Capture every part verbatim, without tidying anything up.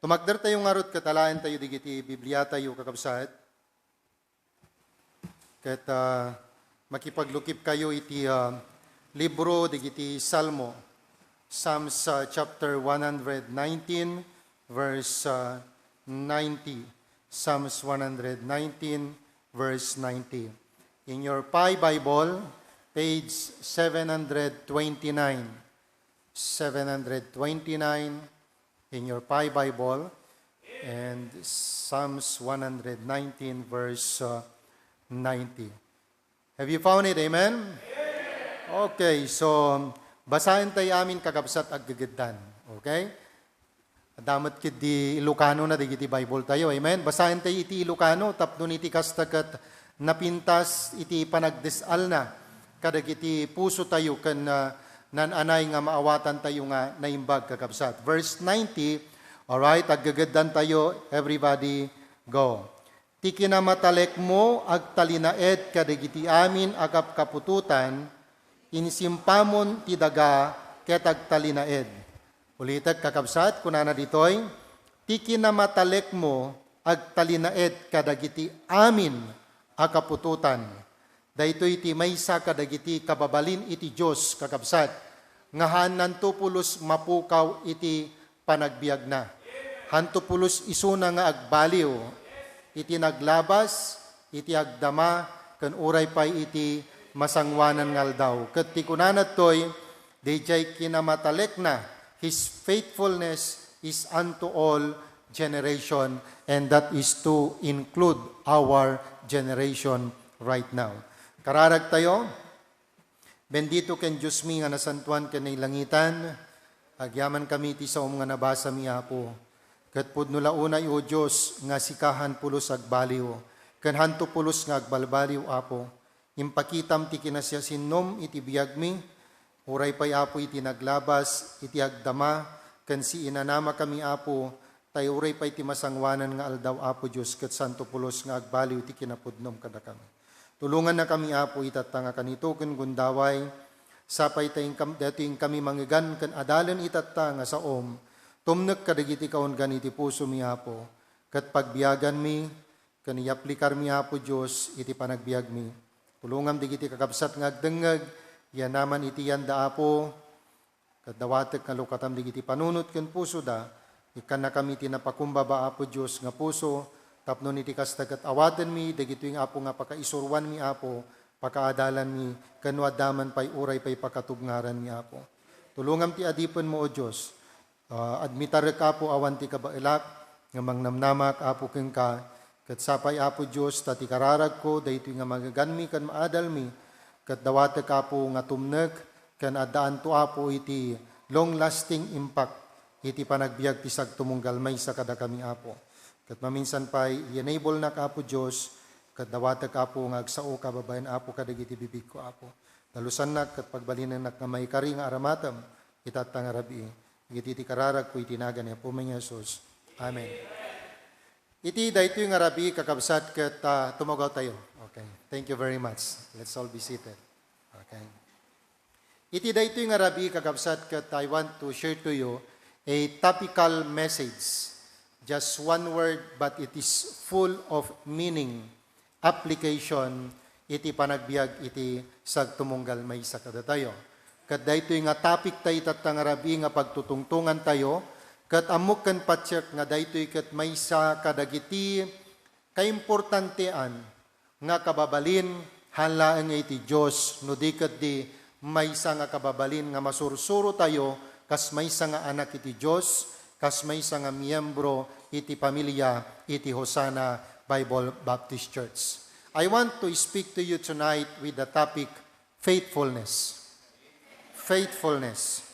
Tumakder tayo ngarud ket alaen tayo digiti Biblia tayo, kakabsat. Ket, ah, makipaglukip kayo iti, ah, libro digiti Salmo, Psalms, ah, chapter one hundred nineteen, verse, ah, ninety. Psalms one hundred nineteen, verse ninety. In your Pi Bible, page seven hundred twenty-nine. Seven hundred twenty-nine in your Pi Bible, and Psalms one hundred nineteen, verse, uh, ninety. Have you found it? Amen? Okay, so basaen tayo amin, kakabsat, aggegeddan. Okay? Adda met ketdi Ilocano na dagiti Bible tayo. Amen? Basaen tayo iti Ilocano, tapno iti kasta ket napintas iti panagdis-alna kadagiti puso tayo ken, ah, naan-anay nga maawatan tayo nga naimbag, kakabsat. Verse ninety, alright, aggegeddan tayo, everybody, go. Ti kinamatalekmo agtalinaed kadagiti amin a kapkaputotan, insimpamon ti daga ket agtalinaed. Ulitek, kakabsat, kunana ditoy, ti kinamatalekmo agtalinaed kadagiti amin a kaputotan. Daytoy ti maysa kadagiti kababalin iti Dios, kakabsat, nga haannanto pulos mapukaw iti panagbiagna. Hanto pulos isuna nga agbaliw iti naglabas, iti agdama, ken uray pay iti masangoanan nga aldaw. Ket ti kunana ditoy, diay kinamatalekna, His faithfulness is unto all generation, and that is to include our generation right now. Kararag tayo, bendito ken Diosmi nga nasantoan ken nailangitan, agyamankami iti saom nga nabasami, Apo. Ket pudno la unay, O Dios, nga sika han pulos agbaliw, ken hanto pulos nga agbalbaliw, Apo. Impakitam ti kinasiasinnom iti biagmi, uray pay, Apo, iti naglabas, iti agdama, ken siinanamakami, Apo, tay uray pay ti masangoanan nga aldaw, Apo Dios, ket santo pulos nga agbaliw ti kinapudnom kadakami. Tulongannakami, Apo, itatta nga kanito ken gundaway, sapay ta inkam-, daytoy inkami mangegan ken adalen itatta nga saom, tumnek kadagiti kaunggan iti pusomi, Apo, ket pagbiaganmi, ken iyaplikarmi, Apo Dios, iti panagbiagmi. Tulongam dagiti kakabsat nga agdengngeg, yanaman iti yanda, Apo, ket dawatek nga lukatam dagiti panunot ken pusoda. Ikkannakami ti napakumbaba, Apo Dios, nga puso, tapno iti kasta ket awatenmi dagitoy nga, Apo, nga pakaisuroanmi, Apo, pakaadalanmi, ken no adda man pay uray pay pakatubngaranmi, Apo. Tulongam ti adipenmo, O Dios. Ah, admitarek, Apo, awan ti kabaelak nga mangnamnamak, Apo, kenka. Ket sapay, Apo Dios, ta ti kararagko, daytoy nga mangeganmi ken maadalmi, ket dawatek, Apo, nga tumnek, ken addaanto, Apo, iti long-lasting impact iti panagbiag ti sagtumunggal maysa kadakami, Apo. Ket maminsan pay, i-enablenak, Apo Dios, ket dawatek, Apo, nga agsaoka babaen, Apo, kadagiti bibigko, Apo. Dalusannak ket pagbalinennak nga maikari nga aramatem itatta nga rabii. Iti ti kararagko iti nagan ni Apomi nga Jesus. Amen. Iti daytoy nga rabii, kakabsat, ket, ah, tumawag tayo. Okay. Thank you very much. Let's all be seated. Okay. Iti daytoy nga rabii, kakabsat, ket I want to share to you a topical message. Just one word, but it is full of meaning, application iti panagbiag iti sagtumunggal maysa kadatayo. Ket daytoy nga topic tayo itatta nga rabii nga pagtutungtongan tayo, ket ammok ken patiek nga daytoy ket maysa kadagiti kaimportantean nga kababalin, haan laeng iti Dios, no di ketdi maysa nga kababalin nga masursuro tayo kas maysa nga anak iti Dios, kas maysa nga miyembro iti pamilia iti Hosanna Bible Baptist Church. I want to speak to you tonight with the topic faithfulness. Faithfulness.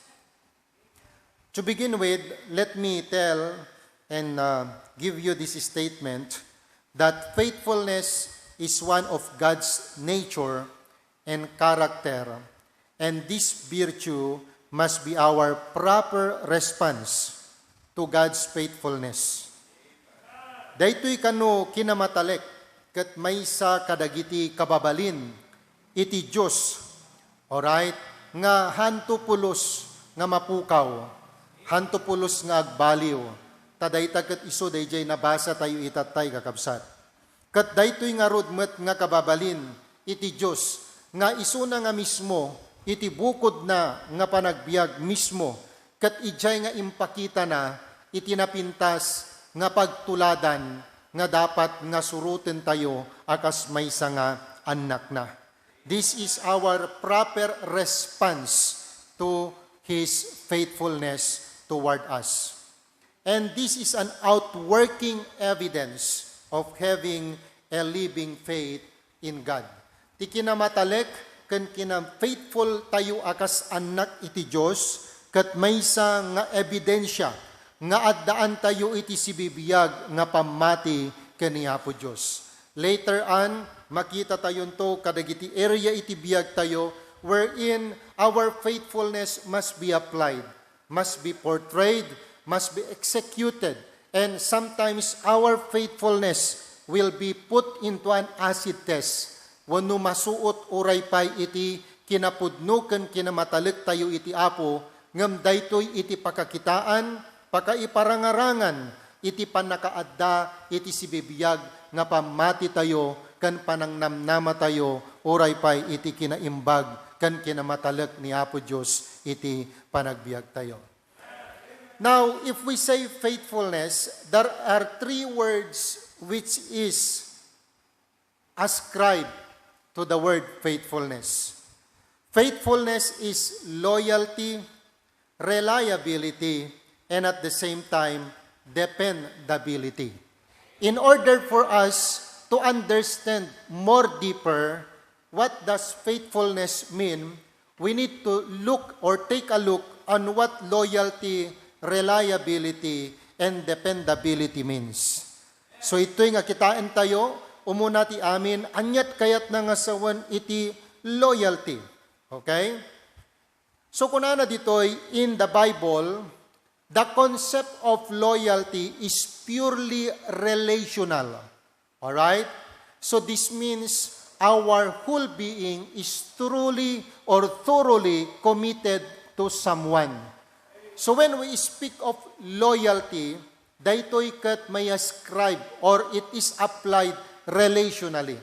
To begin with, let me tell and, uh, give you this statement that faithfulness is one of God's nature and character, and this virtue must be our proper response to God's faithfulness. Daytoy kano kinamatalek ket maysa kadagiti kababalin iti Dios, alright, nga hanto pulos nga mapukaw, hanto pulos nga agbaliw, Ta dayta ket isu daydiay nabasa tayo itattay, kakabsat. Ket daytoy ngarud met nga kababalin iti Dios nga isuna nga mismo iti bukodna nga panagbiag mismo ket idiay nga impakitana iti napintas nga pagtuladan nga dapat nga surotentayo a kas maysa nga annakna. This is our proper response to His faithfulness toward us. And this is an outworking evidence of having a living faith in God. Ti kinamatalek ken kinafaithful tayo a kas annak iti Dios, ket maysa nga ebidensya nga addaan tayo iti sibibiag nga pammati ken ni Apo Dios. Later on, makita tayonto kadagiti area iti biag tayo wherein our faithfulness must be applied, must be portrayed, must be executed, and sometimes our faithfulness will be put into an acid test wenno masuot uray pay iti kinapudno ken kinamatalek tayo iti Apo, ngem daytoy iti pakakitaan, pakaiparangarangan iti pannakaadda iti sibibiag nga pammati tayo ken panangnamnama tayo uray pay iti kinaimbag ken kinamatalek ni Apo Dios iti panagbiag tayo. Now, if we say faithfulness, there are three words which is ascribed to the word faithfulness. Faithfulness is loyalty, reliability, and at the same time, dependability. In order for us to understand more deeper what does faithfulness mean, we need to look or take a look on what loyalty, reliability, and dependability means. So, itoy nga kitaen tayo, umuna ti amin, aniat kayatna nga sawen iti loyalty. Okay? So, kunana ditoy, in the Bible, the concept of loyalty is purely relational. Alright? So, this means our whole being is truly or thoroughly committed to someone. So, when we speak of loyalty, daytoy ket may ascribe or it is applied relationally.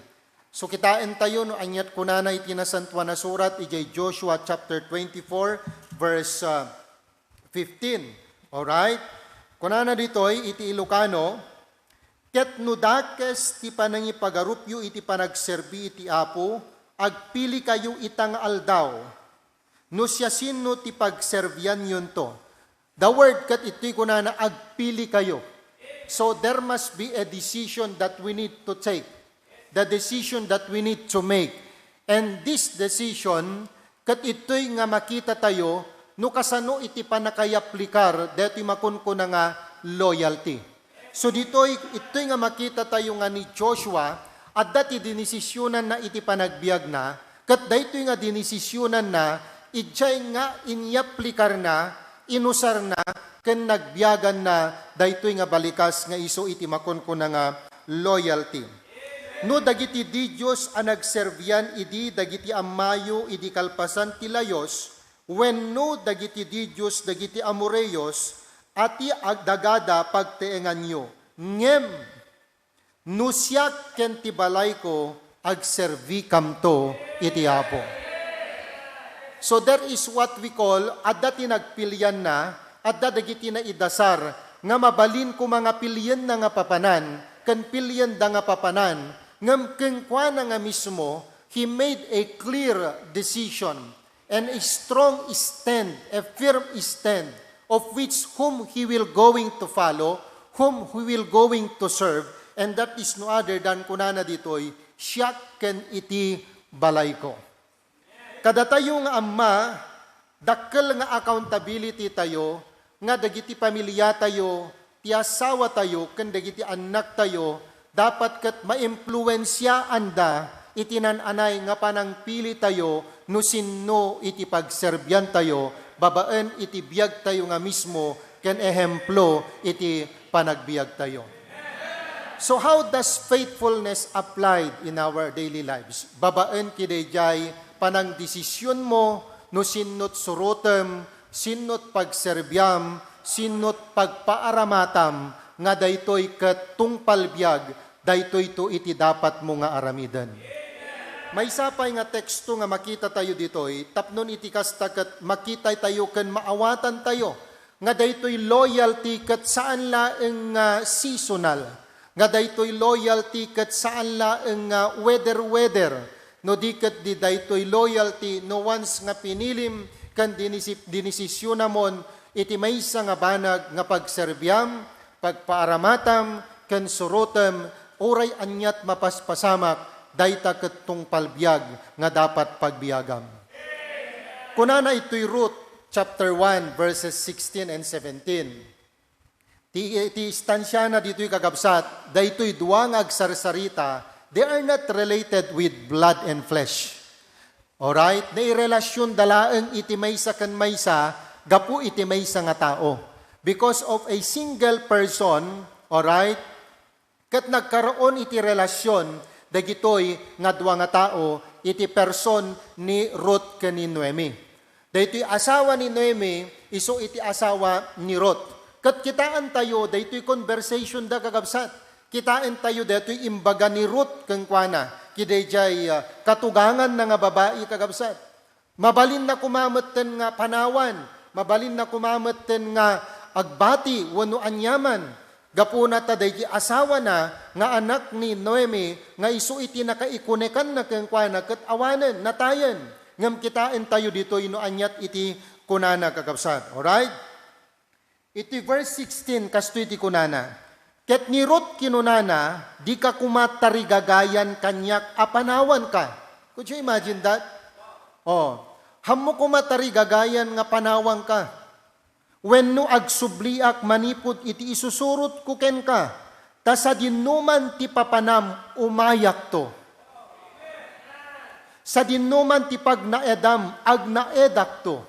So, kitaen tayo no aniat kunana iti Nasantoan a Surat idiay Joshua chapter twenty-four, verse, uh, fifteen. Alright? Kunana ditoy iti Ilocano, "Ket no dakes ti panangipagarupyo iti panagserbi iti Apo, agpilikayo ita nga aldaw, no siasino ti pagserbianyonto." The word ket itoy kunana, "Agpilikayo." So, there must be a decision that we need to take. The decision that we need to make. And this decision, ket itoy nga makita tayo no kasano iti pannakayaplikar daytoy makunkuna nga loyalty. So, ditoy, itoy nga makita tayo nga ni Joshua, adda ti dinesisyonanna iti panagbiagna, ket daytoy nga dinesisyonanna, idiay nga inyaplikarna, inusarna, ken nagbiaganna daytoy nga balikas nga isu iti makunkuna nga loyalty. No dagiti didios a nagserbian idi dagiti ammayo idi kalpasan ti layos, wenno dagiti didios dagiti Amoreos a ti agdagada pagteenganyo, ngem no siak ken ti balayko, agserbikamto iti Apo. So there is what we call, adda ti nagpilianna, adda dagiti naidasar nga mabalin koma nga pilienna nga papanan, ken pilienda nga papanan, ngem kenkuana nga mismo, he made a clear decision and a strong stand, a firm stand, of which whom he will going to follow, whom he will going to serve, and that is no other than kunana ditoy, "Siak ken iti balayko." Kadatayo nga amma, dakkel nga accountability tayo nga dagiti pamiliatayo, ti asawatayo, ken dagiti annaktayo, dapat ket maimpluensiaanda iti nan-anay nga panangpilitayo no sinno iti pagserbiantayo babaen iti biagtayo nga mismo ken ehemplo iti panagbiagtayo. So, how does faithfulness applied in our daily lives? Babaen kidaydiay panangdesisionmo no sinnot surotem, sinnot pagserbiam, Sinot pagpaaramatam nga daytoy ket tungpal biag, daytoyto iti dapatmo nga aramiden. Maysa pay nga teksto nga makitatayo ditoy, tapnon iti kasta ket makitatayo ken maawatantayo nga daytoy loyalty ket saan laeng nga seasonal, nga daytoy loyalty ket saan laeng nga weather-weather, no di ket di daytoy loyalty no once nga pinilim ken dinisi-, dinisisyonamon iti maysa nga banag nga pagserbiam, pagpaaramatam, ken surotem, uray aniat mapaspasamak, dayta ket tungpal biag nga dapat pagbiagam. Kunana itoy Ruth chapter one, verses sixteen and seventeen. Ti, ti istansiana ditoy, kakabsat, daytoy dua nga agsarsarita, they are not related with blood and flesh. Alright? Nairelasyonda laeng iti maysa ken maysa gapu iti maysa nga tao. Because of a single person, alright? Ket nagkaroon iti relasyon dagitoy nga dua nga tao iti person ni Ruth ken ni Noemi. Daytoy asawa ni Noemi, isu iti asawa ni Ruth. Ket kitaentayo daytoy conversation da, kakabsat. Kitaentayo daytoy imbaga ni Ruth kenkuana, kidaydiay, ah, katuganganna nga babai, kakabsat. Mabalinna koma metten nga panawan, mabalinna koma metten nga agbati wenno aniaman. Gapuna ta daydi asawana nga anak ni Noemi nga isu iti nakaikunekanna kenkuana ket awanen, natayen. Ngem kitaentayo ditoy no aniat iti kunana, kakabsat. Alright? Iti verse sixteen, kastoy ti kunana, "Ket ni Ruth kinunana, 'Dika koma tarigagayan kaniak a panawanka.'" Could you imagine that? Oh, "Hammo koma tarigagayan nga panawanka? Wenno agsubliak manipud iti isusurotko kenka, ta sadinoman ti papanam, umayakto. Sadinoman ti pagnaedam, agnaedakto.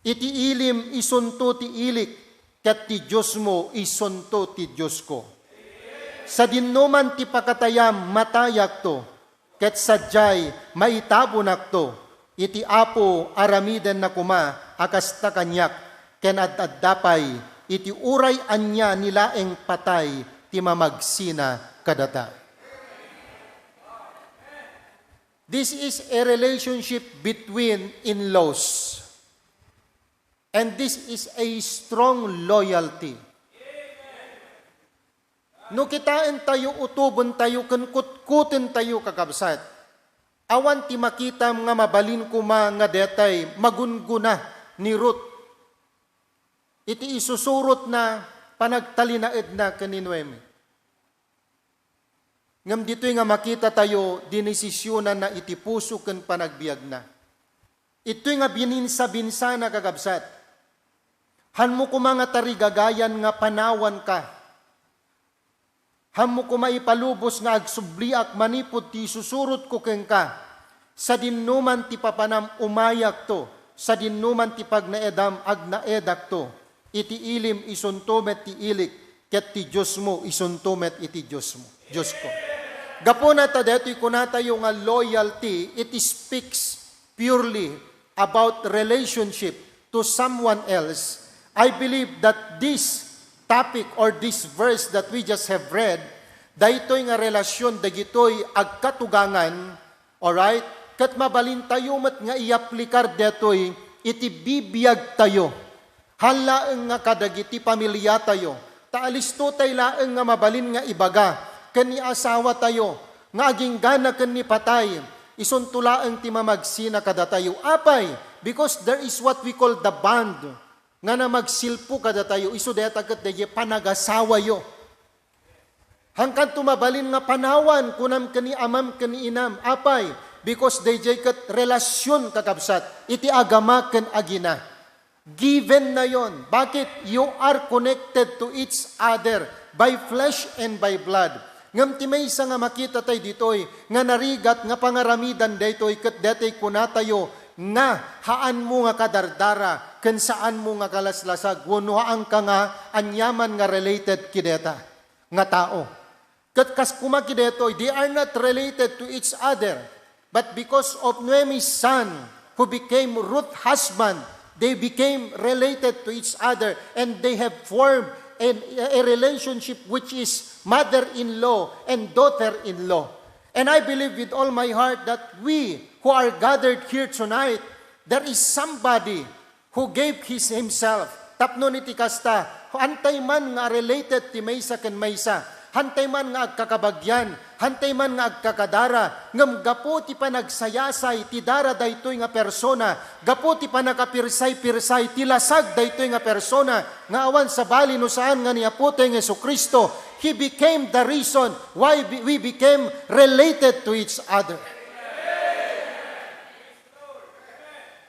Iti ilim isunto ti ilik, ket ti Diosmo isunto ti Diosko. Sadinoman ti pakatayam, matayakto, ket sadiay, maitabonakto. Iti Apo, aramidenna koma a kasta kaniak, ken ad-adda pay iti uray ania ni laeng patay ti mamagsina kadata." This is a relationship between in-laws. And this is a strong loyalty. No kitaentayo, utobentayo, ken kutkotentayo, kakabsat, awan ti makitam nga mabalin koma nga detay magunggona ni Ruth iti isusurotna, panagtalinaedna ken ni Noemi. Ngem ditoy nga makitatayo, dinisisyonanna iti puso ken panagbiagna. Itoy nga bininsabinsana, kakabsat. Hanmo koma nga tarigagayan nga panawanka. Hanmo koma ipalubos nga agsubliak manipud ti isusurotko kenka. Sadinoman ti papanam, umayakto. Sadinoman ti pagnaedam, agnaedakto. Iti ilim isunto met ti ilik, ket ti Diosmo isunto met iti Diosmo, Diosko. Gapuna ta daytoy kunatayo nga loyalty, it speaks purely about relationship to someone else. I believe that this topic or this verse that we just have read, daytoy nga relasyon dagitoy agkatugangan, alright? Ket mabalintayo met nga iaplikar daytoy iti bibiagtayo. Haan laeng nga kadagiti pamiliatayo, ta alistotay laeng nga mabalin nga ibaga ken ni asawatayo nga aginggana ken ni patay, isunto laeng ti mamagsina kadatayo. Apay? Because there is what we call the bond nga namagsilpo kadatayo. Isu dayta ket daydiay panagasawayo. Hankanto mabalin nga panawan, kunam ken ni amam ken ni inam. Apay? Because daydiay ket relasyon, kakabsat, iti agama ken agina. Given na yon. Bakit? You are connected to each other by flesh and by blood. Ngem ti maysa nga makita tay ditoy nga narigat nga pangaramidan daytoy ket daytoy kunatayo nga haanmo nga kadardara ken saanmo nga kalaslasag wenno haanka nga aniaman nga related ki dayta nga tao. Ket kas koma ki daytoy, they are not related to each other, but because of Noemi's son who became Ruth's husband, They became related to each other and they have formed an, a relationship which is mother-in-law and daughter-in-law. And I believe with all my heart that we who are gathered here tonight, there is somebody who gave his, himself. Tapno iti kasta, hantay man nga related ti maysa ken maysa, hantay man nga agkakabagyan, hantay man nga agkakadara, ngem gapu ti panagsayasay ti dara daytoy nga persona, gapu ti panakapirsay-pirsay ti lasag daytoy nga persona, nga awan sabali no saan nga ni Apotayo nga Jesu-Cristo, he became the reason why be-, we became related to each other.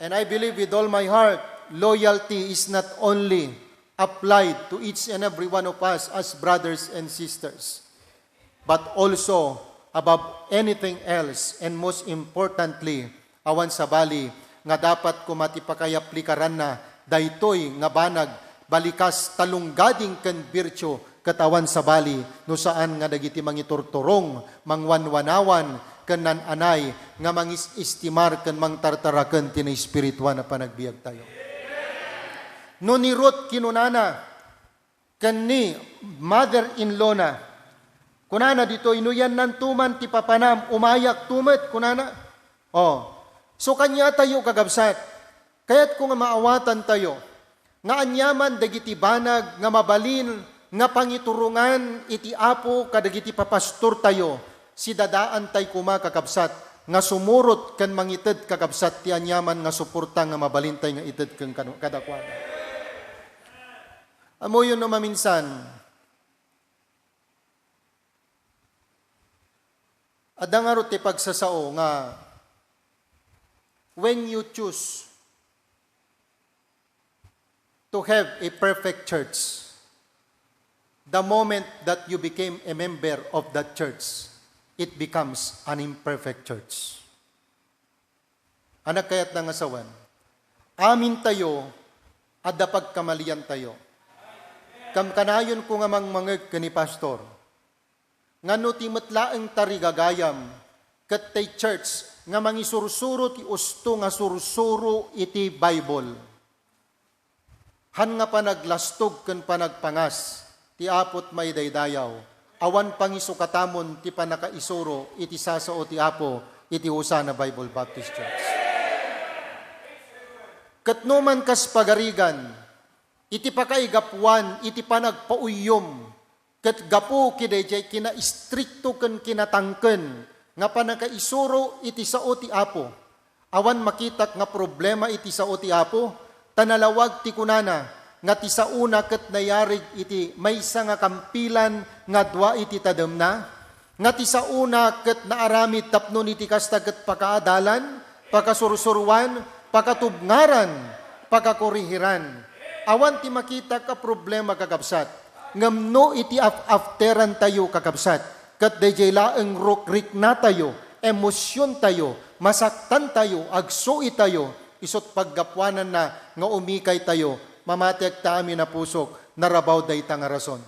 And I believe with all my heart, loyalty is not only applied to each and every one of us as brothers and sisters, but also above anything else, and most importantly, awan sabali nga dapat koma ti pakayaplikaranna daytoy nga banag, balikas, talunggading ken birtue, ket awan sabali no saan nga dagiti mangiturturong, mangwanwanawan, ken nan-anay nga mangis-istimar ken mangtartaraken ti naespirituan a panagbiagtayo. No ni Ruth kinunana ken ni mother-in-law-na, kunana ditoy, "No yannanto man ti papanam, umayakto met," kunana. Oh. So, kaniatayo, kakabsat, kayatko nga maawatantayo nga aniaman dagiti banag nga mabalin nga pangiturongan iti Apo kadagiti papastortayo, sidadaantay koma, kakabsat, nga sumurot ken mangited, kakabsat, ti aniaman nga suporta nga mabalintay nga ited ken kanu-, kadakuada. Ammoyo no maminsan, adda ngarud ti pagsasao nga when you choose to have a perfect church, the moment that you became a member of that church, it becomes an imperfect church. Anak kayat na nga sawen, amintayo, adda pagkamaliantayo. Kam-, kanayonko nga mangmangeg ken ni Pastor, nga no ti met laeng tarigagayam ket ti church nga mangisursuro ti usto nga sursuro iti Bible, han nga panaglastog ken panagpangas ti Apo ti maidaydayaw, awan pangisukatamon ti pannakaisuro iti sasao ti Apo iti Hosanna Bible Baptist Church. Ket no man kas pagarigan, iti pakaigapuan iti panagpauyyom, ket gapu kadaydiay kinaistrikto ken kinatangken nga pannakaisuro iti sao ti Apo, awan makitak nga problema iti sao ti Apo, ta nalawag ti kunana nga ti saona ket nayarig iti maysa nga kampilan nga dua iti tademna, nga ti saona ket naaramid tapno iti kasta ket pakaadalan, pakasursuruan, pakatubngaran, pakakorihiran. Awan ti makitak a problema, kakabsat. Ngem no iti af-, afterantayo, kakabsat, ket daydiay laeng rukriknatayo, emosiontayo, masaktantayo, agsuitayo, isut' paggapuananna nga umikaytayo, mamategta amin a pusok, narabaw dayta nga rason.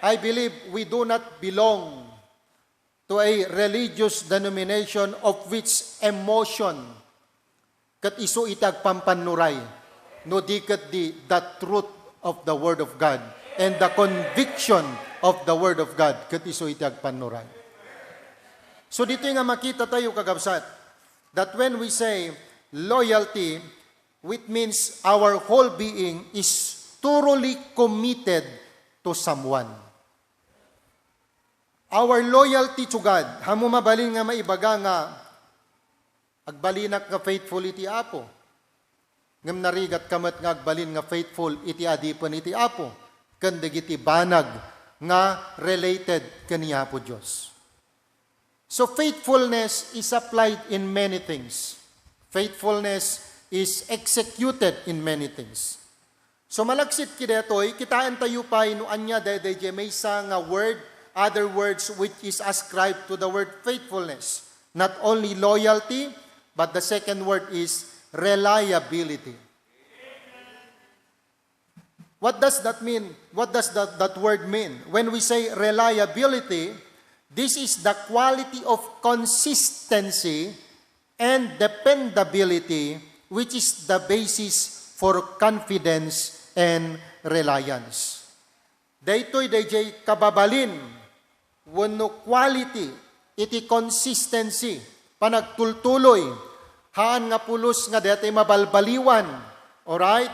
I believe we do not belong to a religious denomination of which emotion ket isu iti agpampannuray, no di ket di the truth of the Word of God and the conviction of the Word of God ket isu iti agpannuray. So, ditoy nga makitatayo, kakabsat, that when we say loyalty, it means our whole being is thoroughly committed to someone. Our loyalty to God. Haanmo mabalin nga maibaga nga agbalinak nga faithful iti Apo, ngem narigatka met nga agbalin nga faithful iti adipen iti Apo ken dagiti banag nga related ken ni Apo Dios. So, faithfulness is applied in many things. Faithfulness is executed in many things. So, malaksid kadaytoy, kitaentayo pay no ania daydiay maysa nga word, other words which is ascribed to the word faithfulness. Not only loyalty, but the second word is reliability. What does that mean? What does that, that word mean? When we say reliability, this is the quality of consistency and dependability, which is the basis for confidence and reliance. Daytoy dayjay kababalin wenno quality iti consistency, panagtultuloy, haan nga pulos nga daytoy mabalbaliwan. Alright?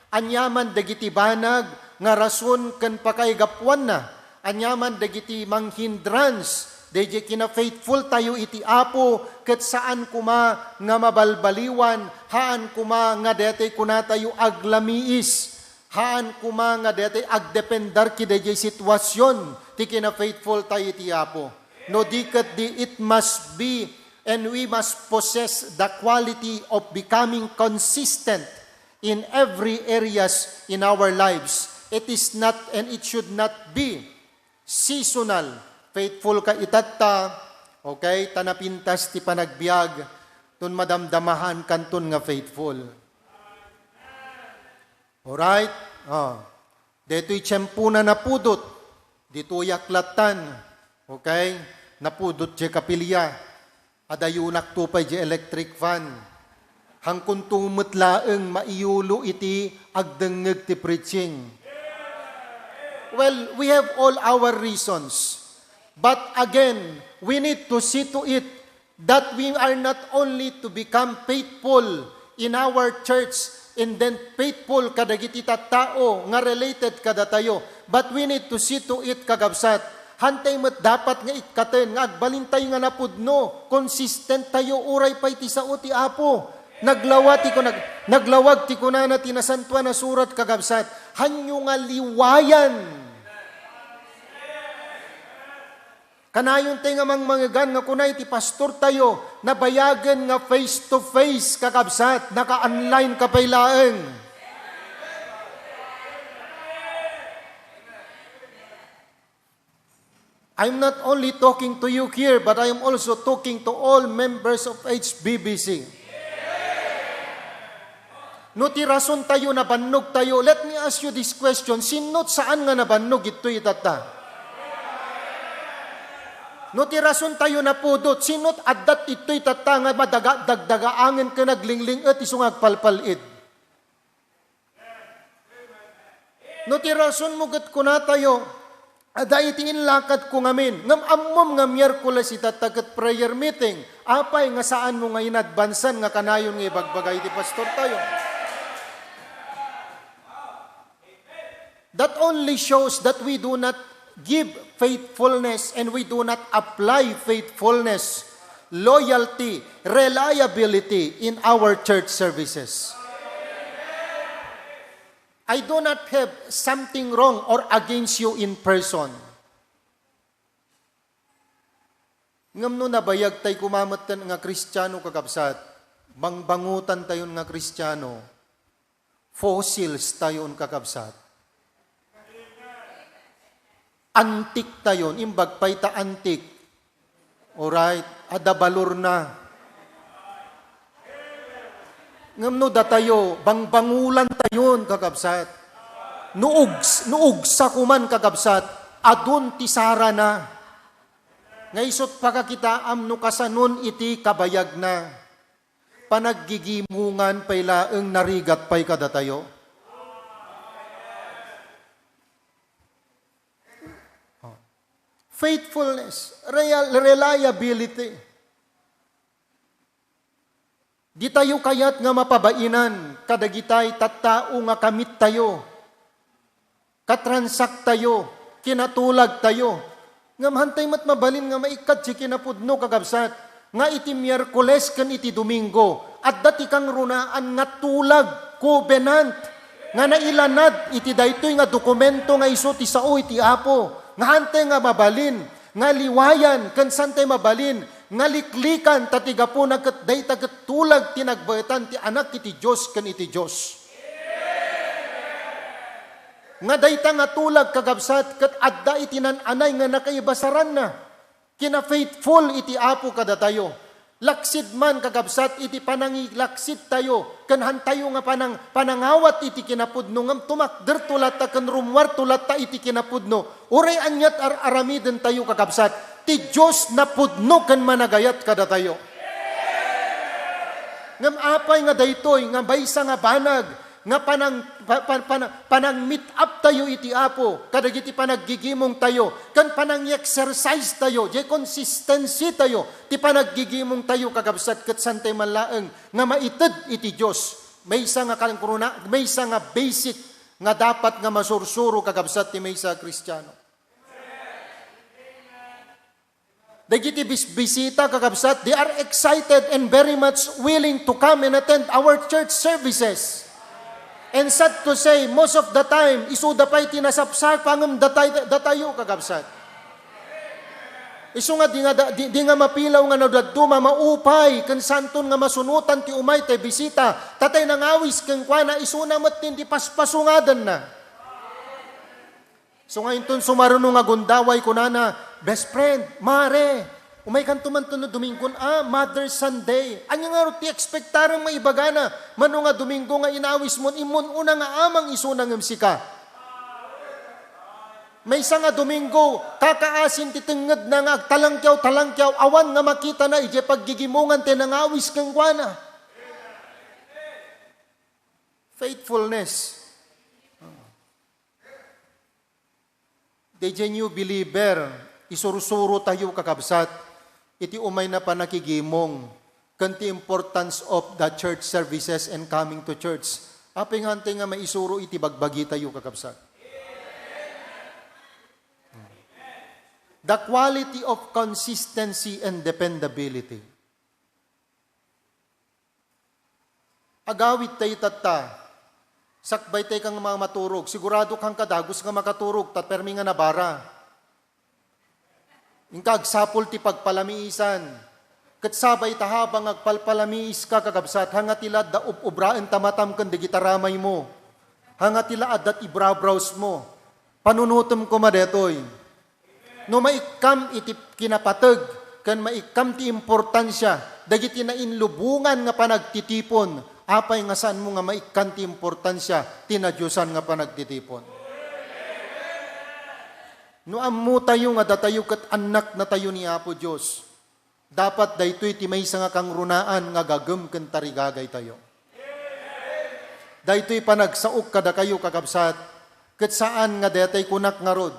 Aniaman dagiti banag nga rason ken pakaigapuanna, aniaman dagiti manghindrance, dayjay kina-faithful tayo iti Apo, ket saan koma nga mabalbaliwan, haan koma nga daytoy kunatayo aglamiis. Haan koma nga daytoy agdependar kadayjay situasion ti kina-faithful tayo iti Apo. No di ket di, it must be and we must possess the quality of becoming consistent in every areas in our lives. It is not and it should not be seasonal. Faithful ka itatta, okay? Ta napintas ti panagbiag, ton madamdamahan kanton nga faithful. Alright? Ah. Detoy tiempona napudot. Ditoyak lattan. Okay? Napudot diay kapilya. Adayonakto pay diay electric fan. Hangkonto met laeng maiyulo iti agdengngeg ti preaching. Well, we have all our reasons. But again, we need to see to it that we are not only to become faithful in our church and then faithful kadagiti tattao nga related kadatayo, but we need to see to it, kakabsat, hantay met dapat nga ikkaten nga agbalintay nga napudno, consistent tayo, uray pay ti sao ti Apo. Naglawa ti kunag-, naglawag ti kunana ti Nasantoan a Surat, kakabsat, hanyo nga liwayan. Kanayon tay nga mangmangegan nga kuna iti pastor tayo, nabayagen nga face to face, kakabsat, naka-online ka pay laeng. I'm not only talking to you here, but I am also talking to all members of H B B C. No ti rason tayo nabannog tayo, let me ask you this question, sinno saan nga nabannog itoy itatta? No ti rason tayo napudot, sinno adda itoy itatta nga madaga-, dagdagaangen ken naglingling-et isu nga agpalpal-id? No ti rason mo ket kuna tayo, adda iti inlakad ko ngamin, ngem ammom nga Miyerkules itatta ket prayer meeting, apay nga saan mo nga inadbansan nga kanayon nga ibagbaga iti pastor tayo? That only shows that we do not give faithfulness and we do not apply faithfulness, loyalty, reliability in our church services. I do not have something wrong or against you in person. Ngem no nabayag tay kumametten nga Kristiano, kakabsat, bangbangutan tayon nga Kristiano, fossils tayon, kakabsat. Antik tayon, imbag pay ta antik. Alright, adda balorna. Ngem no datayo, bangbangulan tayon, kakabsat. No ugs-, no ugsa koman, kakabsat, adun ti sarana. Nga isut' pakakitaam no kasanon iti kabayagna. Panaggigimongan pay laeng narigat pay kadatayo. Faithfulness, real-, reliability. Ditayo kayat nga mapabainan kadagitay tattao nga kamittayo, katransak tayo, kinatulag tayo. Ngem hantay met mabalin nga maikkad ti kinapudno, kakabsat, nga iti Miyerkules ken iti Domingo, adda ti kangrunaan nga tulag, covenant, nga nailanad iti daytoy nga dokumento nga isu ti sao iti Apo, nga hantay nga mabalin nga liwayan ken santay mabalin nga liklikan, ta ti gapuna ket dayta ket tulag ti nagbaetan ti Anak iti Dios ken iti Dios. Nga dayta nga tulag, kakabsat, ket adda iti nan-anay nga nakaibasaranna. Kina-faithful iti Apo kadatayo. Laksid man, kakabsat, iti panangilaksid tayo, ken hantayo nga panang-, panangawat iti kinapudno, ngem tumakderto latta ken rummuarto latta iti kinapudno. Uray aniat ar-, aramiden tayo, kakabsat, ti Dios napudno ken managayat kadatayo. Ngem apay nga daytoy nga maysa nga banag nga panang-, pa-, pa-, pana-, panang-meet up tayo iti Apo kadagiti panaggigimong tayo ken panang-exercise tayo, diay consistency tayo ti panaggigimong tayo, kakabsat, ket saan tay man laeng nga maited iti Dios. Maysa nga kangruna-, maysa nga basic nga dapat nga masursuro, kakabsat, ti maysa a Kristiano. Dagiti bisbisita, kakabsat, they are excited and very much willing to come and attend our church services. And sad to say, most of the time, isuda pay ti nasapsapa ngem datay-, datayo, kakabsat. Isu nga di nga da-, di, di nga mapilaw nga no dadduma, maupay, ken santon nga masunotan ti umay tay bisita, ta tay nangawis kenkuana, isuna met ti paspasungadanna. So nga inton sumaruno nga gundaway, kunana, "Best friend, mare, umaykanto man to no Domingon, ah, Mother's Sunday." Ania ngarud ti ekspektarem nga ibagana? Mano nga Domingo nga inawis mon, immon una nga amang isuna ngem sika. Maysa nga Domingo, kakaasin ti tengngedna nga agtalangkiaw-talangkiaw, awan nga makitana idiay paggigimongan ti nangawis kenkuana. Faithfulness. Daydiay new believer, isursuro tayo, kakabsat, iti umayna pannakigimong ken ti importance of the church services and coming to church. Apay nga hantay nga maisuro iti bagbagi tayo, kakabsat? The quality of consistency and dependability. Agawid tayo tatta. Sakbay tayo kang mga maturog. Sigurado kang kadagus nga makaturog, ta permi nga nabara. Inka agsapul ti pagpalamiisan. Ket sabay ta habang agpalpalamiis ka, kakabsat, hanga ti la adda ub-ubraen ta matam ken dagiti ramay mo. Hanga ti la adda ti brow-brows mo. Panunotem koma detoy. No maikkam iti kinapateg ken maikkam ti importansia dagiti nainlubongan nga panagtitipon, apay nga saanmo nga maikkan ti importansia ti nadiosan nga panagtitipon? No ammotayo nga datayo ket annaknatayo ni Apo Dios, dapat daytoy ti maysa nga kangrunaan nga agagem ken tarigagaytayo. Daytoy panagsaok kadakayo, kakabsat, ket saan nga daytay kunak ngarud,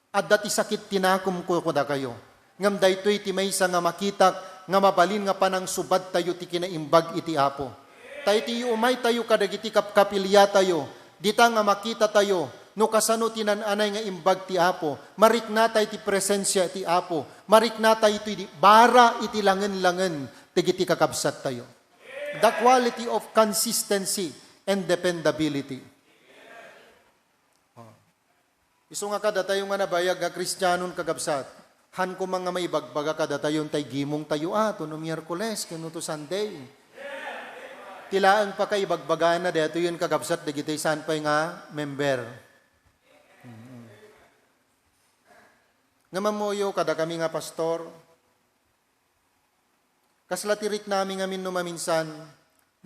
adda ti sakit ti nakem ko kadakayo. Ngem daytoy ti maysa nga makitak nga mabalin nga panangsubadtayo ti kinaimbag iti Apo. Ta iti umaytayo kadagiti kapkapiliatayo, dita nga makitatayo no kasano ti nan-anay nga imbag ti Apo, mariknatay ti presensia ti Apo, mariknatay ti bara iti langen-langen dagiti kakabsattayo. The quality of consistency and dependability. Oh. Isu nga kadatayo nga nabayag nga Kristianon, kakabsat, han koma nga maibagbaga kadatayo intay gimong tayo, ah, to no Miyerkules, ken no to Sunday. Ti laeng pakaibagbaganna daytoyen, kakabsat, dagiti saan pay nga member. Mm. Nga mammuyo kadakami nga pastor, kasla ti riknami ngamin no maminsan,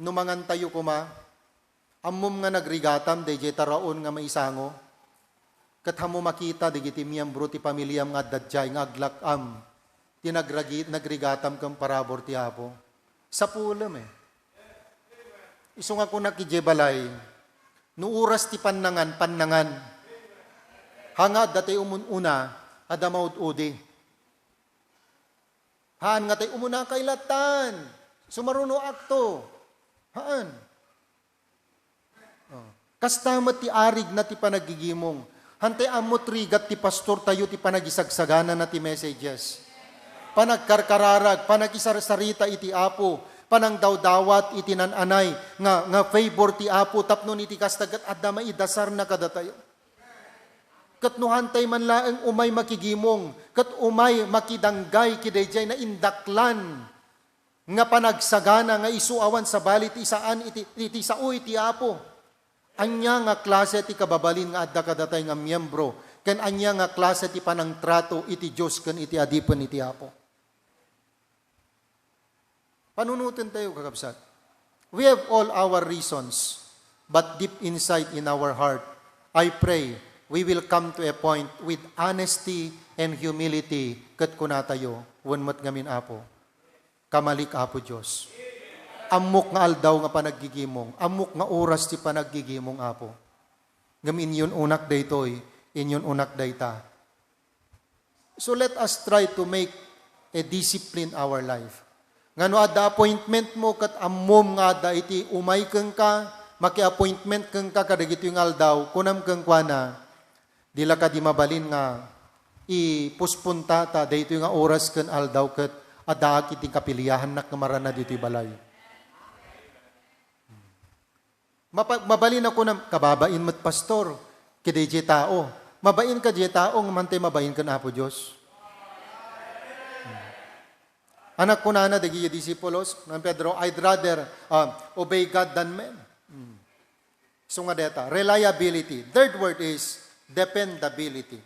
no mangantayo koma, ammom nga nagrigatam daydiay taraon nga maisango, ket hammo makita dagiti miyembro ti pamiliam nga adda diay nga aglak-am ti nagragi-, nagrigatam ken parabur ti Apo. Sapulem, eh. Isu nga kunak idiay balay, no oras ti pannangan, pannangan. Hanga adda tay umun-una, adda maud-udi. Haan nga tay umuna kay latan. Sumaruno akto. Haan. Oh. Kasta met ti arigna ti panagigimong. Hantay ammot rigat ti pastor tayo ti panagisagsaganana ti messages. Panagkarkararag, panagisarsarita iti Apo, panangdawdawat iti nan-anay nga, nga favor ti Apo, tapno iti kasta ket adda maidasarna kadatayo. Ket no hantay man laeng umay makigimong, ket umay makidanggay kidaydiay naindaklan nga panagsagana nga isu awan sabali ti saan iti, iti sao iti Apo. Ania nga klase ti kababalin nga adda kadatay nga miyembro, ken ania nga klase ti panangtrato iti Dios ken iti adipen iti Apo? Panunoten tayo, kakabsat. We have all our reasons, but deep inside in our heart, I pray we will come to a point with honesty and humility ket kunatayo, wen met ngamin, Apo, kamalik, Apo Dios. Ammok nga aldaw nga panaggigimong, ammok nga oras ti panaggigimong, Apo. Ngem inyon unak daytoy, inyon unak dayta. So let us try to make a discipline our life. Nga no adda appointment mo ket ammom nga adda iti umay kenka, maki-appointment kenka kadagitoy nga aldaw, kunam kenkuana, "Di la kadi mabalin nga ipusponta ta daytoy nga oras ken aldaw ket addaak iti kapiliahannak nga marana ditoy balay?" Mapa-, mabalin a kunam, "Kababain met, Pastor, kadi diay tao." Mabain kadi diay tao, ngem ania ti mabain ken Apo Dios? Hmm. Ania kunana dagiti disipulos, ni Pedro, "I'd rather, um, obey God than men." Hmm. So nga deta, reliability. Third word is dependability.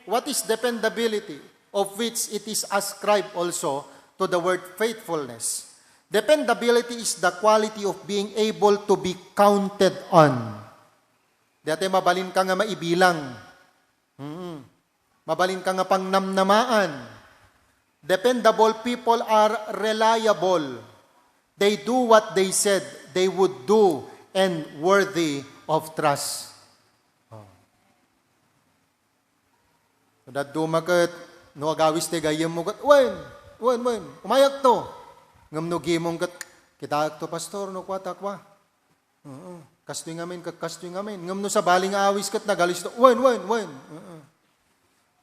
What is dependability? Of which it is ascribed also to the word faithfulness. Dependability is the quality of being able to be counted on. Dati mabalin ka nga maibilang. Mm. Mabalin ka nga pangnamnamaan. Dependable people are reliable. They do what they said they would do and worthy of trust. Oh. Dadduma ket, no agawis ti gayyemmo ket, "Wen, wen, wen, umayakto." Ngem no gimong ket, "Kitaekto, Pastor, no kuata kua." Oo. Kastoy ngamin, ket kastoy ngamin. Ngem no sabali nga awis ket nagalisto, "Wen, wen, wen." Oo.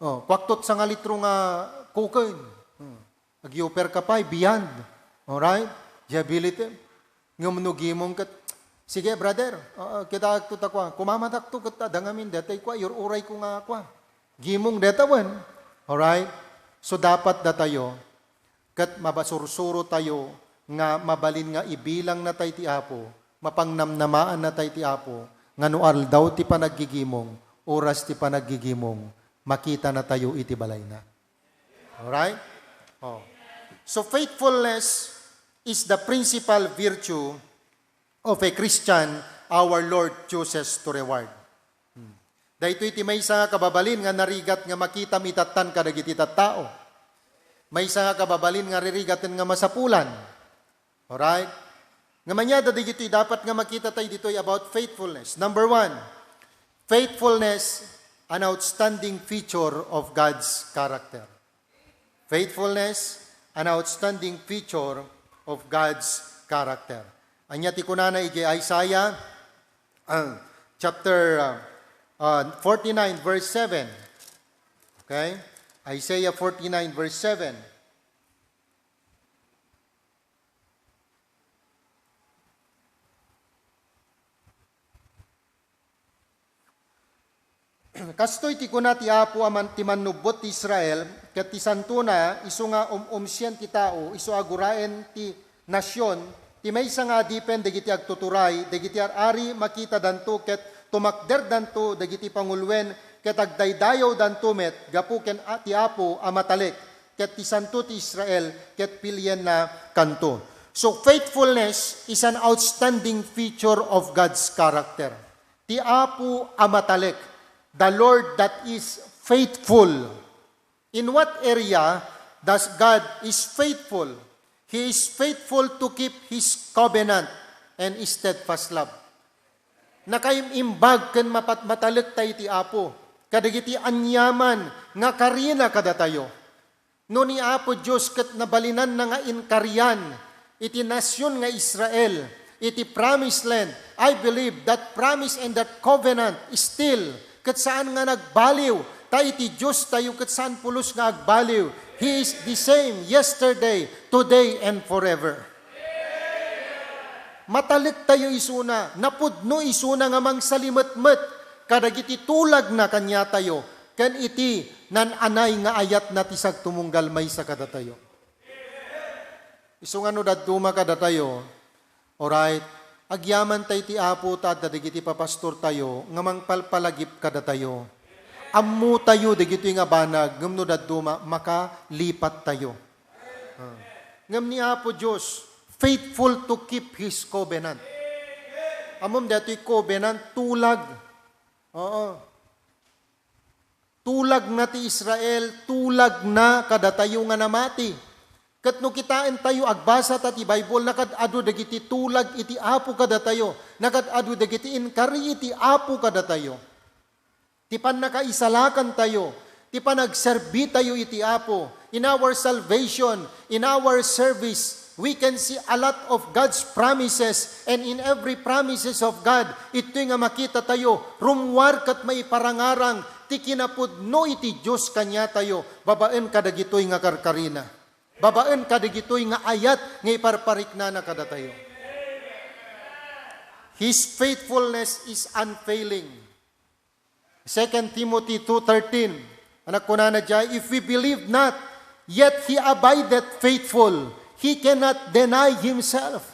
Oh, kuakto ti sangalitro nga kuken. Oo. Ag-offer ka pay, beyond. Alright? Diability. Ngem no gimong ket, "Sige, brother. Oo, kitaekto ta kua. Kumamatakto ket adda ngamin daytoy kua, iyur-urayko nga kua." Gimong dayta wen. Alright? So, dapat datayo, ket mabasursuro tayo nga mabalin nga ibilang natay ti Apo, mapangnamnamaan natay ti Apo, nga no aldaw ti panaggigimong, oras ti panaggigimong, makita natayo iti balayna. Alright? Oh. So, faithfulness is the principal virtue of a Christian our Lord chooses to reward. Hmm. Daytoy ti maysa nga kababalin nga narigat nga makitam itattan kadagiti tattao. Maysa nga kababalin nga ririgaten nga masapulan. Alright? Nga manyada dagitoy dapat nga makita tayo ditoy about faithfulness. Number one, faithfulness, an outstanding feature of God's character. Faithfulness, an outstanding feature of God's character. Ania ti kunana idiay Isaiah, ah, chapter, ah, ah, forty-nine, verse seven. Okay? Isaiah forty-nine, verse seven. Kastoy ti kuna ti Apo a man-, ti Mannubbot ti Israel, ket ti Santona, isu nga um-, umsien ti tao, isu a guraen ti nasion, ti maysa nga adipen dagiti agtuturay, dagiti ar-ari makitadanto ket tumakderdanto dagiti panguluen, ket agdaydayawdanto met gapu ken a-, ti Apo a Matalek, ket ti Santo ti Israel, ket pilienna kanto. So, faithfulness is an outstanding feature of God's character. Ti Apo a Matalek, the Lord that is faithful. In what area does God is faithful? He is faithful to keep His covenant and steadfast love. Nakaim-imbag ken mapat-, matalek tayo ti Apo kadagiti aniaman nga karina kadatayo. No ni Apo Dios ket nabalinanna nga inkarian iti nasion nga Israel, iti promised land, I believe that promise and that covenant is still ket saan nga nagbaliw, ta iti Dios tayo ket saan pulos nga agbaliw. He is the same yesterday, today, and forever. Matalek tayo isuna, napudno isuna nga mangsalimetmet kadagiti tulagna kaniatayo, ken iti nan-anay nga ayatna ti sagtumunggal maysa kadatayo. Isu nga no dadduma kadatayo, alright, agyaman tay ti Apo ta adda dagiti papastor tayo nga mangpalpalagip kadatayo. Ammo tayo dagitoy nga banag, ngem no dadduma, makalipat tayo. Ah. Ngem ni Apo Dios, faithful to keep His covenant. Ammom daytoy covenant, tulag. Oo. Tulagna ti Israel, tulagna kadatayo nga namati. Ket no kitaentayo, agbasa ta ti Bible, nakaad-adu dagiti tulag iti Apo kadatayo, nakaad-adu dagiti inkari iti Apo kadatayo. Ti pannakaisalakantayo, ti panagserbitayo iti Apo, in our salvation, in our service, we can see a lot of God's promises, and in every promises of God, itoy nga makita tayo, rummuar ket maiparangarang ti kinapudno iti Dios kaniatayo, babaen kadagitoy nga karkarina, babaen kadagitoy nga ayat nga iparpariknana kadatayo. His faithfulness is unfailing. Second Timothy two thirteen, anak kunana diay, "If we believe not, yet he abideth faithful. He cannot deny himself."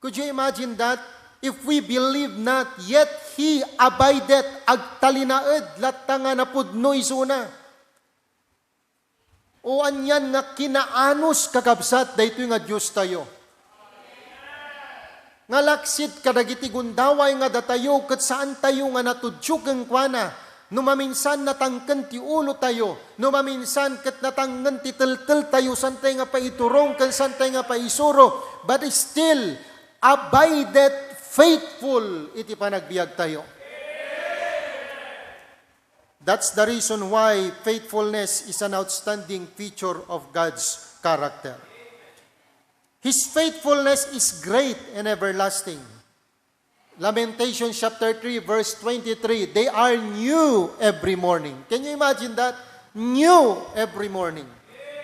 Could you imagine that? "If we believe not, yet he abideth," agtalinaed latta nga napudno isuna. O anian nga kinaanus, kakabsat, daytoy nga Diostayo. Nga laksid kadagiti gundaway nga datayo ket saantayo nga natudyo kenkuana, no maminsan natangken ti ulotayo, no maminsan ket natangken ti telteltayo, saantayo nga paiturong ken saantayo nga paisuro, but still abideth faithful iti panagbiagtayo. That's the reason why faithfulness is an outstanding feature of God's character. His faithfulness is great and everlasting. Lamentations chapter three, verse twenty-three, "They are new every morning." Can you imagine that? New every morning.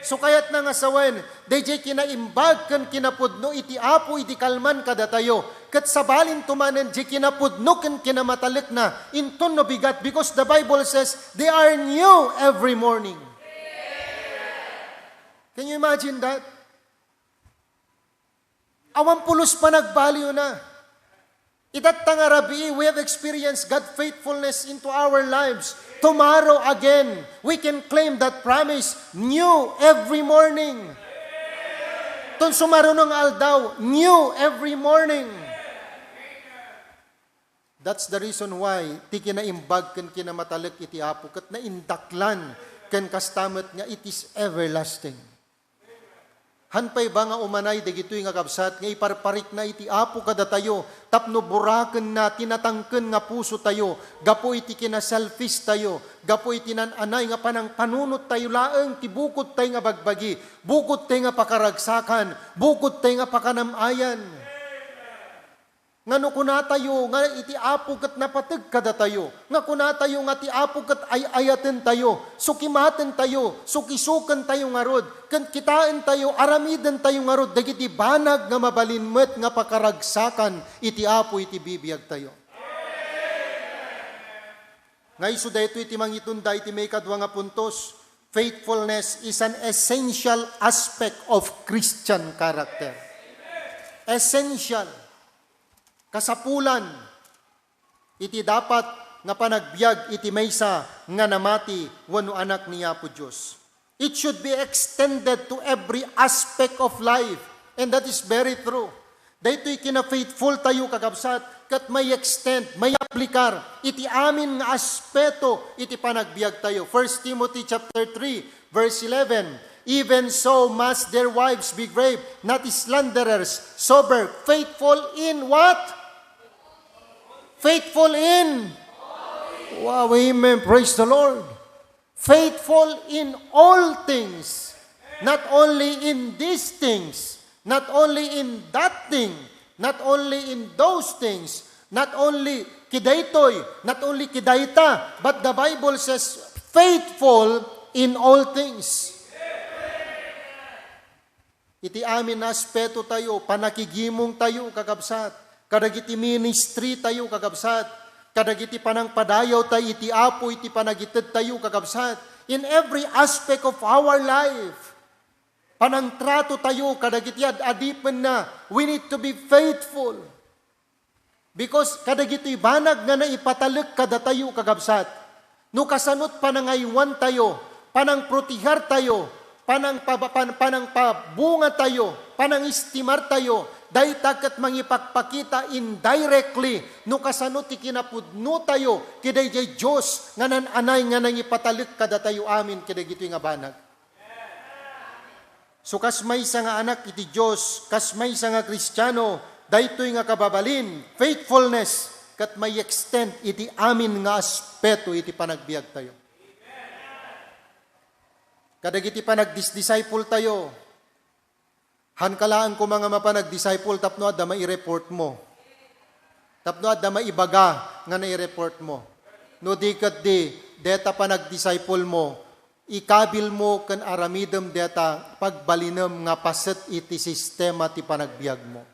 So, kayatna nga sawen, daydiay kinaimbag ken kinapudno iti Apo idi kalman kadatayo. Ket sabalinto manen diay kinapudno ken kinamatalekna, inton no bigat, because the Bible says, "They are new every morning." Can you imagine that? Awan pulos panagbaliwna. Itatta nga rabii, we have experienced God's faithfulness into our lives. Tomorrow again, we can claim that promise, new every morning. Ton sumaruno nga aldaw, new every morning. That's the reason why ti kinaimbag ken kinamatalek iti Apo ket naindaklan ken kasta met nga it is everlasting. Han pay ba nga umanay dagitoy nga kabsat nga iparparikna iti Apo kadatayo tapno burakenna ti natangken nga pusotayo gapu iti kinaselfish-tayo, gapu iti nan-anay nga panangpanunottayo laeng ti bukodtay nga bagbagi, bukodtay nga pakaragsakan, bukodtay nga pakanam-ayan. Nga no kunatayo nga iti Apo ket napateg kadatayo, nga kunatayo nga ti Apo ket ay-ayatentayo, sukimatentayo, sukisukentayo ngarud, ken kitaentayo, aramidentayo ngarud dagiti banag nga mabalin met nga pakaragsakan iti Apo iti bibiagtayo. Nga isu daytoy ti mangitunda iti maikadua nga puntos, faithfulness is an essential aspect of Christian character. Essential. Kasapulan iti dapat nga panagbiag iti maysa nga namati wenno anak ni Apo Dios. It should be extended to every aspect of life, and that is very true. Daytoy kina-faithful tayo, kakabsat, ket may extend, may aplikar iti amin nga aspeto iti panagbiag tayo. First Timothy chapter three, verse eleven, "Even so must their wives be grave, not slanderers, sober, faithful in" what? Faithful in. Wow, amen. Praise the Lord. Faithful in all things, not only in these things, not only in that thing, not only in those things, not only kidaytoy, not only kidayta, but the Bible says, "Faithful in all things." Iti amin nga aspeto tayo, panakigimong tayo, kakabsat, kadagiti ministry tayo, kakabsat, kadagiti panangpadayaw tayo iti Apo, iti panagited tayo, kakabsat, in every aspect of our life, panangtrato tayo kadagiti ad-adipenna, we need to be faithful. Because kadagitoy banag nga naipatalek kadatayo, kakabsat, no kasanot panangaywan tayo, panangproteher tayo, panangpaba-, pan-, panangpabunga tayo, panangistimar tayo, dayta ket mangipakpakita indirectly no kasano ti kinapudno tayo kidaydiay Dios nga nan-anay nga nangipatalek kadatayo amin kadagitoy nga banag. So, kas maysa nga anak iti Dios, kas maysa nga Kristiano, daytoy nga kababalin, faithfulness, ket may extend iti amin nga aspeto iti panagbiagtayo. Kadagiti panagdisdisciple tayo, hanka laeng koma nga mapan agdisciple tapno adda maireportmo. Tapno adda maibaga nga naireportmo. No di ketdi, deta panagdisciplemo, ikabilmo ken aramidem deta pagbalinem nga paset iti sistema ti panagbiagmo.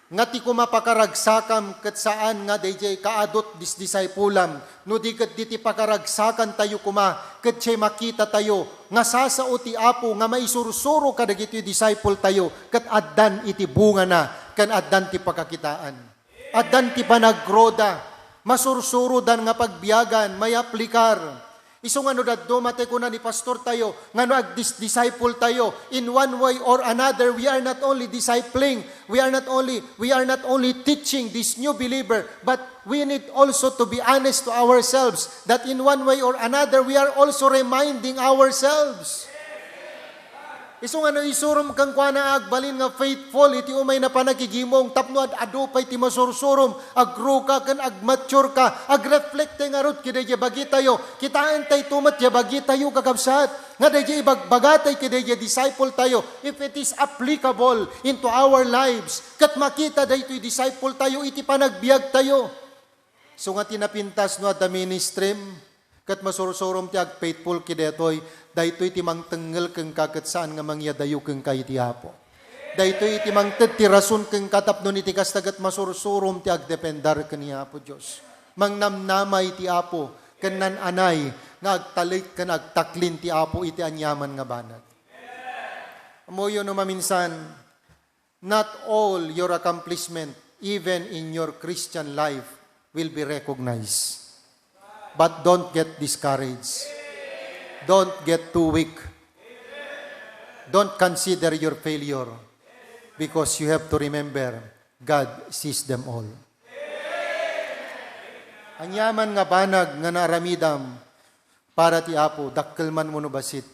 Nga ti koma pakaragsakam ket saan nga daydiay kaadut disdiscipulam, no di ketdi ti pakaragsakantayo koma ket diay makitatayo nga sasao ti Apo nga maisursuro kadagiti discipletayo ket addan iti bungana ken addan ti pakakitaan. Addan ti panaggroda, masursurodan nga pagbiagan, mayaplikar. Isu nga no dadduma ti kuna ni pastortayo, nga no agdis-, disciple tayo, in one way or another, we are not only discipling, we are not only, we are not only teaching this new believer, but we need also to be honest to ourselves that in one way or another, we are also reminding ourselves. Isu nga no isurom kenkuana nga agbalin nga faithful iti umay na panagigimong tapno ad-adu pay ti masursurom, agruka ken agmatureka, agreflekte ngarud kadaydiay bagitayo. Kitaentay to met diay bagitayo, kakabsat, nga daydiay ibagbagatay kadaydiay disciple tayo, if it is applicable into our lives, ket makita daytoy disciple tayo iti panagbiagtayo. So nga ti napintas no adda ministrim, ket masursurom ti agfaithful kadaytoy, daytoy ti mangtengngel kenka ket saan nga mangyadayo kenka iti Apo. Daytoy iti mangted ti rason kenka tapno iti kasta ket masursurom ti agdependar ken ni Apo Dios. Mangnamnama iti Apo ken nan-anay nga agtalek ken agtaklin ti Apo iti aniaman nga banag. Ammoyo no maminsan, not all your accomplishment, even in your Christian life, will be recognized. But don't get discouraged. Don't get too weak. Don't consider your failure because you have to remember, God sees them all. Aniaman nga banag nga naaramidam para ti Apo, dakkel man wenno bassit,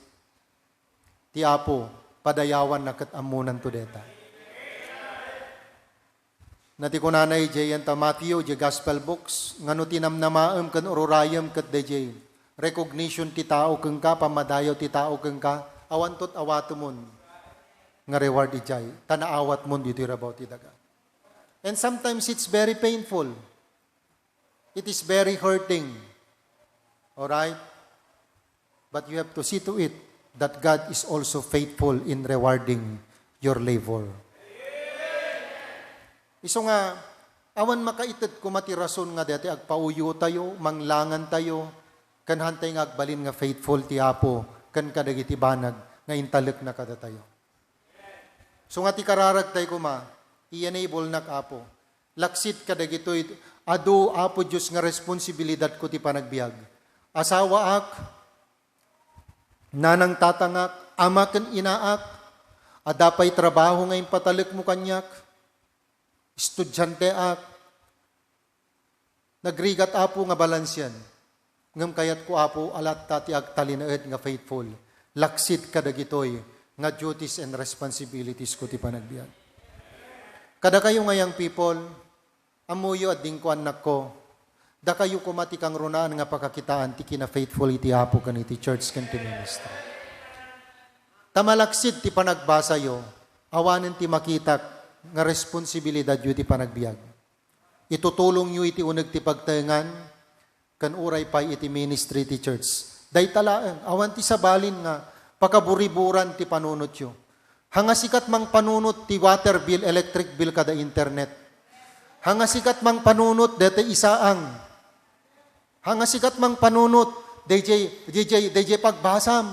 ti Apo, padayawanna ket ammonanto dayta. Na ti kunana idiay enta Matthew, idiay Gospel books, nga no ti namnamaem ken ururayem ket daydiay recognition ti tao kenka, pammadayaw ti tao kenka, awanto awatemon nga reward idiay, ta naawatmon ditoy rabaw ti daga. And sometimes it's very painful. It is very hurting. Alright? But you have to see to it that God is also faithful in rewarding your labor. Isu nga, awan makaited koma ti rason nga dayta agpauyotayo, manglangantayo, ken hantay nga agbalin nga faithful ti Apo ken kadagiti banag nga intalekna kadatayo. So nga ti kararagtay koma, i-enablenak, Apo. Laksid kadagitoy adu, Apo Dios, nga responsibilidadko ti panagbiag. Asawaak, nanang tatangak, ama ken inaak, adda pay trabaho nga impatalekmo kaniak, estudianteak, nagrigat, Apo, nga balansian. Ngem kayatko, Apo, a latta ti agtalinaed nga faithful, laksid kadagitoy nga duties and responsibilities ko ti panagbiag. Kadakayo nga young people, ammoyo a dinko, annakko, dakayo koma ti kangrunaan nga pakakitaan ti kina-faithful iti Apo ken iti church ken ti ministry. Ta malaksid ti panagbasayo, awanen ti makitak nga responsibilidadyo iti panagbiag. Itutulongyo iti uneg ti pagtaengan ken uray pay iti ministry ti church. Dayta laeng, awan ti sabalin nga pakaburiburan ti panunotyo. Hanga sikat mangpanunot ti water bill, electric bill, kada internet. Hanga sikat mangpanunot daytoy isaang. Hanga sikat mangpanunot dayjay, dayjay, dayjay pagbasam.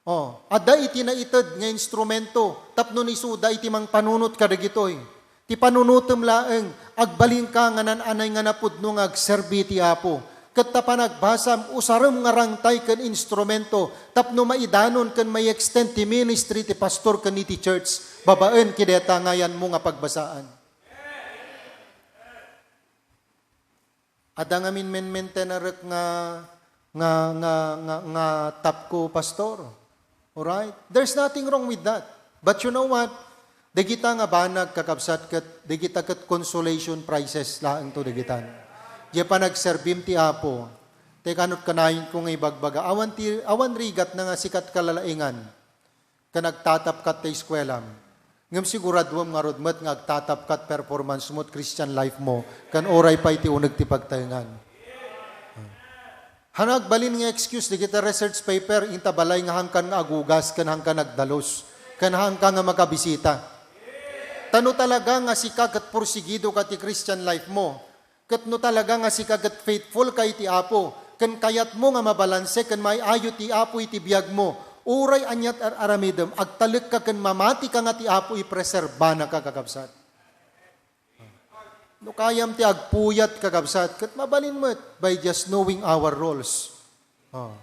Oh, adda iti naited nga instrumento tapno nisuda iti mangpanunot kadagitoy. Ti panunotem laeng, agbalinka nga nan-anay nga napudno nga agserbi ti Apo. Ket ta panagbasam, usarem nga rangtay ken instrumento tapno maidanon ken mai-extend ti ministry ti pastor ken iti church babaen iti dayta nga ayanmo nga pagbasaan. Adda ngamin men-, mentenerek nga, nga, nga, nga, nga tapko, Pastor. Alright? There's nothing wrong with that. But you know what? Dagita nga banag, kakabsat, ket dagita ket consolation prizes laeng to dagitan. Diay panagserbim ti Apo, ta kanut kanayon ko nga ibagbaga, awan ti, awan rigat na nga sikat kalalaingan ken agtatapkat ta eskuelam. Ngem siguraduem ngarud met nga agtatapkat performance mo, Christian life mo, ken uray pay ti uneg ti pagtaengan. Haan agbalin nga excuse dagiti research paper, inta balay nga haankan nga agugas, ken haankan agdalus, ken haankan nga makabisita. Ta no talaga nga sika ket porsigido ka ti Christian life mo, ket no talaga nga sika ket faithful ka iti Apo, ken kayatmo nga mabalanse ken maay-ayo ti Apo iti biagmo, uray ania ti ar-aramidem, agtalekka ken mamatika nga ti Apo ipreserbanaka, kakabsat. No kayam ti agpuyat, kakabsat, ket mabalin met by just knowing our roles. Oh.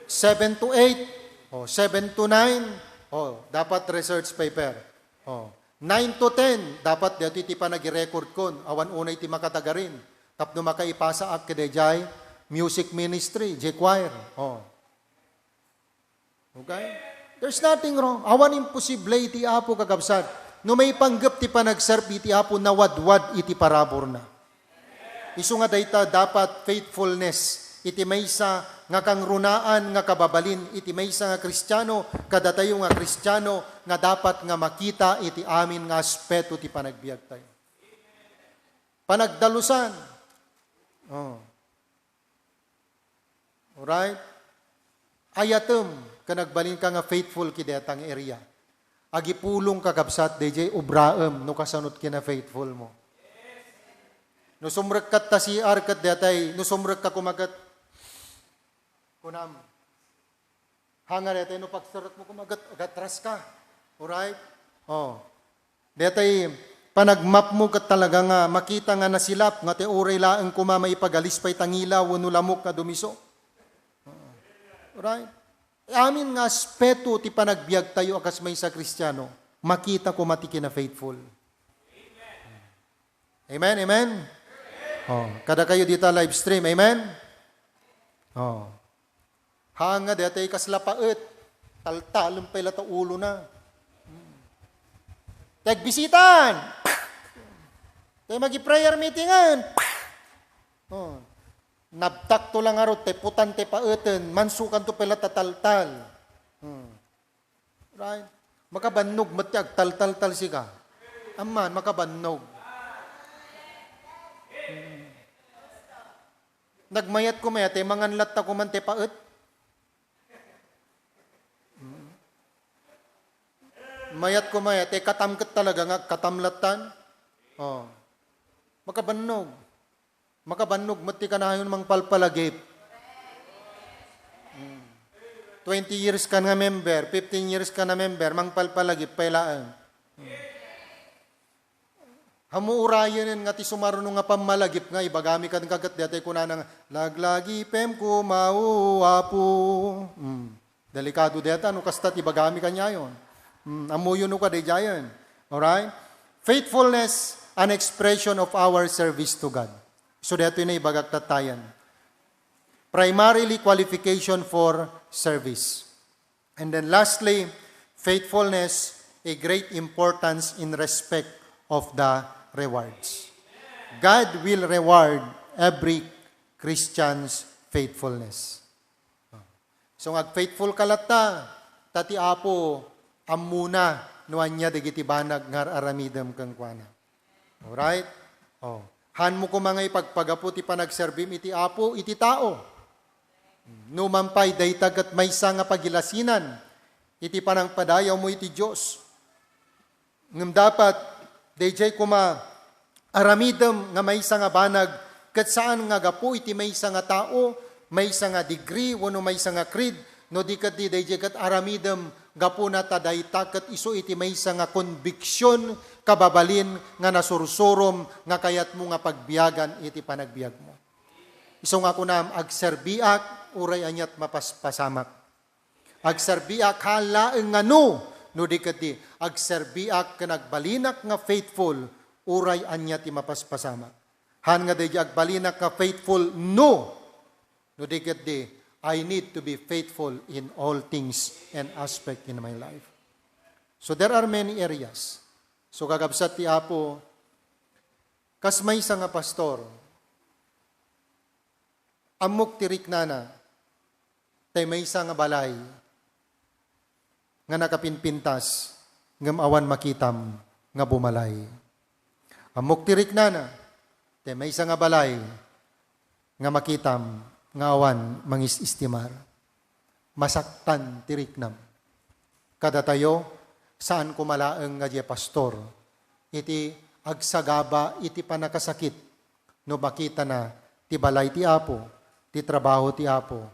Seven to eight, oh, seven to nine, oh, dapat research paper. Oh. Nine to ten, dapat daytoy ti panagirecord kon, awan unay ti makatagarin. Tapno makaipasaak kadaydiay music ministry, diay choir. Oh. Okay? There's nothing wrong. Awan imposible iti Apo, kakabsat. No maipanggep ti panagserbi iti Apo, nawadwad iti paraburna. Isu nga dayta dapat faithfulness iti maysa nga kangrunaan nga kababalin iti maysa nga Kristiano, kadatayo nga Kristiano, nga dapat nga makita iti amin nga aspeto ti panagbiagtayo. Panagdalusan. Oh. Alright? Ayatem ken agbalinka nga faithful iti dayta nga area. Agipulong, kakabsat, daydiay obraem no kasano ti kina-faithful mo. No sumrekka ta C R ket daytay, no sumrekka koma ket kunam, haan nga daytay no pagserrekmo koma ket agatras ka. Alright? Oh. Daytay panagmapmo ket talaga nga makita nga nasilap nga ti uray laeng koma maipagalista pay ta ngila wenno lamok nga dumiso. Alright? Amin nga aspeto ti panagbiagtayo a kas maysa a Kristiano, makita koma ti kina-faithful. Amen, amen? Oh, kadakayo dita live stream, amen? Oh. Haan nga daytay kasla paet, taltalem pay latta ulona. Hmm. Ti agbisitaan. Ti magi-prayer meetingan. Oh. Nabtakto la ngarud ti putan ti paeten, mansukanto pay latta taltal. Hmm. Right? Makabannog met ti agtaltaltalsika. Amman, makabannog. Hmm. Nagmayat koma aya, ti mangan latta koma ti paet. Hmm. Mayat koma aya, ti katam ket talaga nga agkatam lattan. Oh. Makabannog. Makabannog met ti kanayon mangpalpalagip. Hmm. Twenty years ka nga member, fifteen years ka nga member, mangpalpalagip pay laeng. Hmm. Ammo urayen nga ti sumaruno nga pammalagip nga ibagami kadakayo ket daytay kunana nga, "Laglagipem koma, O Apo." Hmm. Delikado dayta no kasta ti ibagami kaniayon. Hmm, ammoyo no kadaydiayen. Alright? Faithfulness, an expression of our service to God. So, daytoy naibagak tattayen. Primarily, qualification for service. And then lastly, faithfulness, a great importance in respect of the rewards. God will reward every Christian's faithfulness. So, nga agfaithful ka latta, ta ti Apo, ammona no ania dagiti banag nga ar-aramidem kenkuana. Alright? Oh. Haanmo koma nga ipagpagapu ti panagserbim iti Apo iti tao. Numan pay, dayta ket maysa nga pagilasinan iti panangpadayawmo iti Dios. Ngem dapat, daydiay koma, aramidem nga maysa nga banag, ket saan nga gapu iti maysa nga tao, maysa nga degree, wenno maysa nga creed, no di ketdi daydiay ket aramidem gapuna ta dayta ket isu iti maysa nga konbiksion, kababalin nga nasursurom nga kayatmo nga pagbiagan iti panagbiagmo. Isu nga kunam, agserbiak, uray aniat mapaspasamak. Agserbiak haan laeng nga no, no di ketdi, agserbiak ken agbalinak nga faithful, uray ania ti mapaspasamak. Haan nga daydiay agbalinak nga faithful, no, no di ketdi, I need to be faithful in all things and aspect in my life. So there are many areas. So kakabsat ti Apo, kas maysa nga pastor, ammok ti riknana, tay maysa nga balay nga nakapinpintas, ngem awan makitam nga bumalay. Ammok ti riknana, tay maysa nga balay nga makitam nga awan mangis-istimar. Masaktan ti riknam. Kadatayo, saan koma laeng nga diay pastor iti agsagaba iti pannakasakit no makitana ti balay ti Apo, ti trabaho ti Apo,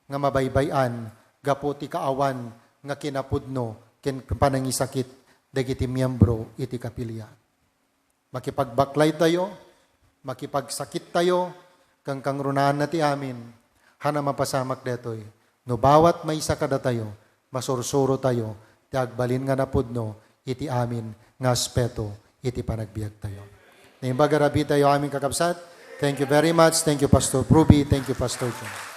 nga mabaybay-an gapu ti kaawan nga kinapudno ken panangisakit dagiti miyembro iti kapilya. Makipagbaklay tayo, makipagsakit tayo, ken kangrunaanna ti amin, haan a mapasamak daytoy. No bawat maysa kadatayo, masursuro tayo ti agbalin nga napudno iti amin nga aspeto iti panagbiag tayo. Naimbag a rabii tayo amin, kakabsat. Thank you very much. Thank you, Pastor Pruby. Thank you, Pastor John.